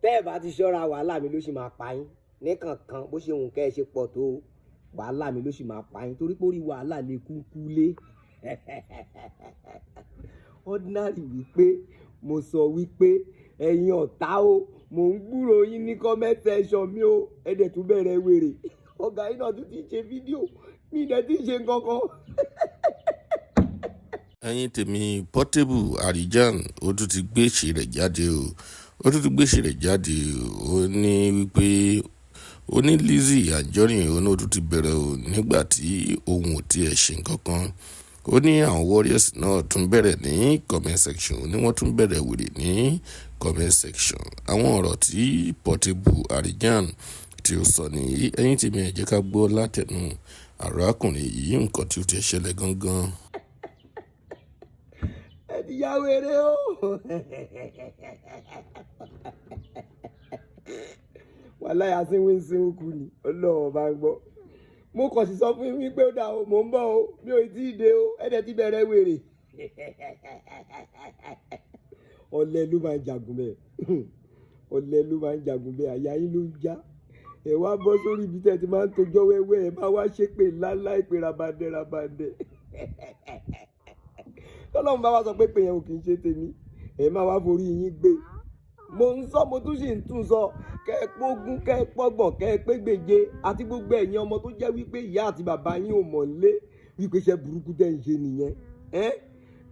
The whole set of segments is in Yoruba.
Tẹ́ ẹ bá ti ṣọ́ra, wàhálà mi ló sì máa pa yín ní kankan. Bó ṣe wùn kẹ́ ẹ ṣe pọ̀ tó, wàhálà mi ló sì máa pa yín, torí pé orí wàhálà lè kú kú lé. Ordinary wípé mo sọ wípé ẹ̀yin ọ̀tá o, mò ń gbúrò yín ní comment section mi o, ẹ dẹ̀ tún bẹ̀rẹ̀ wèrè. Ọ̀gá yín náà tún ti ṣe fídíò, mi dẹ̀ ti ṣe nǹkan kan. Ẹ̀yin tèmi, Portable Arijan, ó tún ti gbé ìṣe rẹ̀ jáde o, ó tún ti gbé ìṣe rẹ̀ jáde. Ó ní wípé ó ní Lizzy Anjorin, ó ní ó tún ti bẹ̀rẹ̀ o, nígbà tí òun ò tiẹ̀ ṣe nǹkan kan. Ó ní àwọn warriors náà tún bẹ̀rẹ̀ ní comment section, ó ní wọ́n tún bẹ̀rẹ̀ wèrè ní comment section. Àwọn ọ̀rọ̀ tí Portable Arijan tí ó sọ nìyí. Ẹ̀yin tèmi, ẹ jẹ́ ká gbọ́ látẹnu arákùnrin yìí nǹkan tí ó ti ṣẹlẹ̀ gangan. Ẹ ti ya wèrè o. Wàhálà asínwín sínwó kù ni, Ọlọ́run bá ń gbọ́. Mo kàn sí sọ fún yín wípé ó dà o, mò ń bọ̀ o, mi ò tí ì dé o, ẹ dẹ̀ ti bẹ̀rẹ̀ wèrè. Ọ̀lẹ ló máa ń jagun bẹ́ẹ̀, ọ̀lẹ ló máa ń jagun bẹ́ẹ̀. Àyà yín ló ń já. Ẹ wá bọ́ sórí ibi tẹ́ ẹ ti máa ń tojọ́ wẹ́wẹ́, ẹ máa wá ṣépè ńláńlá, ìpè rabandẹ rabandẹ. Tọ́lọ́run bá wá sọ pé pé yẹn ò kì í ṣe tèmi, ẹ máa wá forí yín gbé. Mo ń sọ, mo tún sì ń tún sọ, kẹ́ ẹ pógún, kẹ́ ẹ pọ́gbọ̀n, kẹ́ ẹ pé gbèje, àti gbogbo ẹ̀yin ọmọ tó jẹ́ wípé ìyá àti bàbá yín ò mọ̀ lé wípé iṣẹ́ burúkú tẹ́ ń ṣe nìyẹn. Ẹ́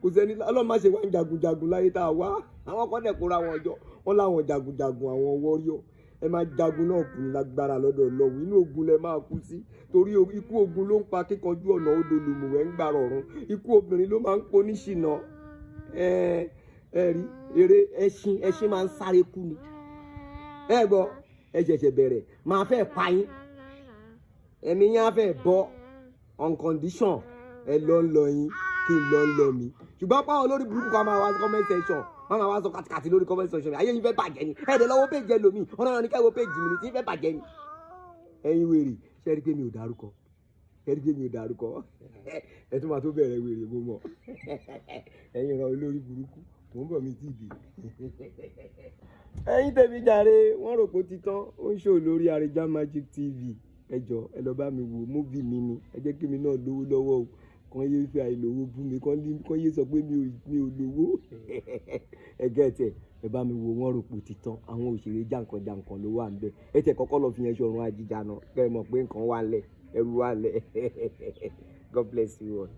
kò sẹ́ni Ọlọ́run má ṣe wá ń jagunjagun láyé tá a wá. Àwọn kan dẹ̀ kóra wọn jọ, wọ́n láwọn jagunjagun, àwọn warrior. Ẹ máa jagun náà kù ní lágbára lọ́dọ̀ Ọlọ́run. Inú ogun lẹ máa kú sí, torí ikú ogun ló ń pa kíkanjú ọ̀nà odò lùmùwẹ̀ ń gbàrọ̀ ọ̀run. Ikú obìnrin ló máa ń poní ṣìnà. Ẹ ẹ rí eré ẹṣin, ẹṣin máa ń sáré kú ni. Ẹ gbọ́, ẹ ṣẹ̀ṣẹ̀ bẹ̀rẹ̀, máa fẹ́ pa yín, ẹ̀mí yín á fẹ́ bọ́ on condition. Ẹ lọ ń lọ yín, kí n lọ ń lọ mi. Ṣùgbọ́n pàwọn olórí burúkú kan máa wá sí comment section, wọ́n máa wá sọ kàtìkàtì lórí comment section mi. Ayé yín fẹ́ bàjẹ́ ni. Ẹ dẹ̀ lọ́wọ́ péjì ẹlòmíì, ọ̀nà náà ní kẹ́wọ́ péjì mi ni tí fẹ́ bàjẹ́ ni. Ẹ̀yin wèrè, ṣe rí pé mi ò dárúkọ? Ṣe rí pé mi ò dárúkọ? Ẹ tún máa tó bẹ̀rẹ̀ wèrè, mo mọ̀. Ẹ̀yin ìran olórí burúkú, mò ń bọ̀, mi tí ì dé. Ẹ̀yin tèmi jàre, wọ́n rò pé ó ti tán. Ó ń ṣò lórí Arijan Magic TV. Ẹ jọ, ẹ lọ bá mi wò movie mi ni. Ẹ jẹ́ kí mi náà lówó lọ́wọ́ o, kàn yé fi àìlówó bú mi, kàn yé sọ pé mi ò lówó. Ẹ gẹ́tẹ̀, ẹ bá mi wo wọ́n rò pé ó ti tán. Àwọn òṣèré jàǹkànjàǹkàn ló wà níbẹ̀. Ẹ tẹ̀ kọ́kọ́ lọ fi yẹn ṣọ̀run àjíjà náà, kẹ́ ẹ mọ̀ pé nǹkan wà ńlẹ̀, ẹrù wà ńlẹ̀. God bless you all.